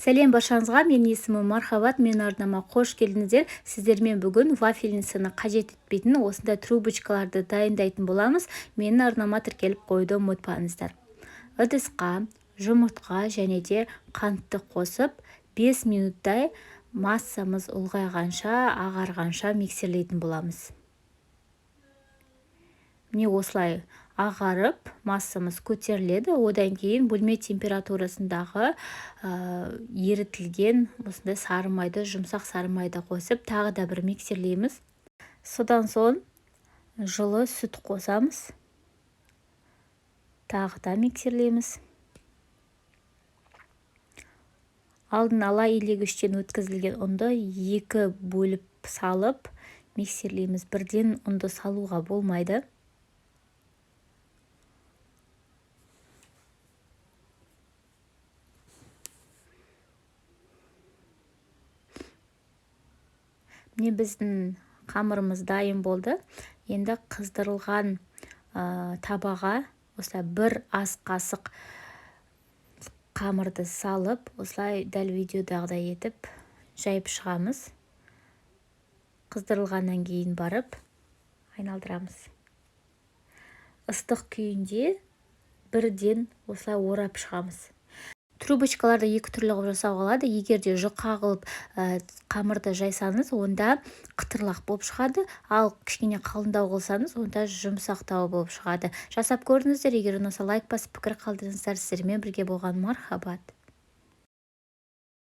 Сәлем баршаңызға, менің есімім Мархабат, менің арнама қош келдіңіздер. Сіздермен бүгін вафельницаны қажет етпейтін осындай трубочкаларды дайындайтын боламыз. Менің арнама тіркеліп қоюды ұмытпаңыздар. Ыдысқа жұмыртқа және де қантты қосып, 5 минуттай массамыз ұлғайғанша, ағарғанша миксерлейтін боламыз. Міне, осылай ағарып, массамыз көтеріледі. Одан кейін бөлме температурасындағы ерітілген осындай сары майды, жұмсақ сары майды қосып, тағы да бір миксерлейміз. Содан соң жылы сүт қосамыз. Тағы да миксерлейміз. Алдын ала илегіштен өткізілген ұнды екі бөліп салып миксерлейміз. Бірден ұнды салуға болмайды. Міне, біздің қамырымыз дайын болды. Енді қыздырылған табаға осылай бір ас қасық қамырды салып, осылай дәл видеодағыдай етіп жайып шығамыз. Қыздырылғаннан кейін барып айналдырамыз. Ыстық күйінде бірден осылай орап шығамыз. Трубочкаларды екі түрлі қылып жасауға болады. Егер де жұқа қылып қамырды жайсаңыз, онда қытырлақ болып шығады. Ал кішкене қалыңдау қылсаңыз, онда жұмсақтау болып шығады. Жасап көріңіздер. Егер ұнаса, лайк басып, пікір қалдырыңыздар. Сіздермен бірге болған Мархабат.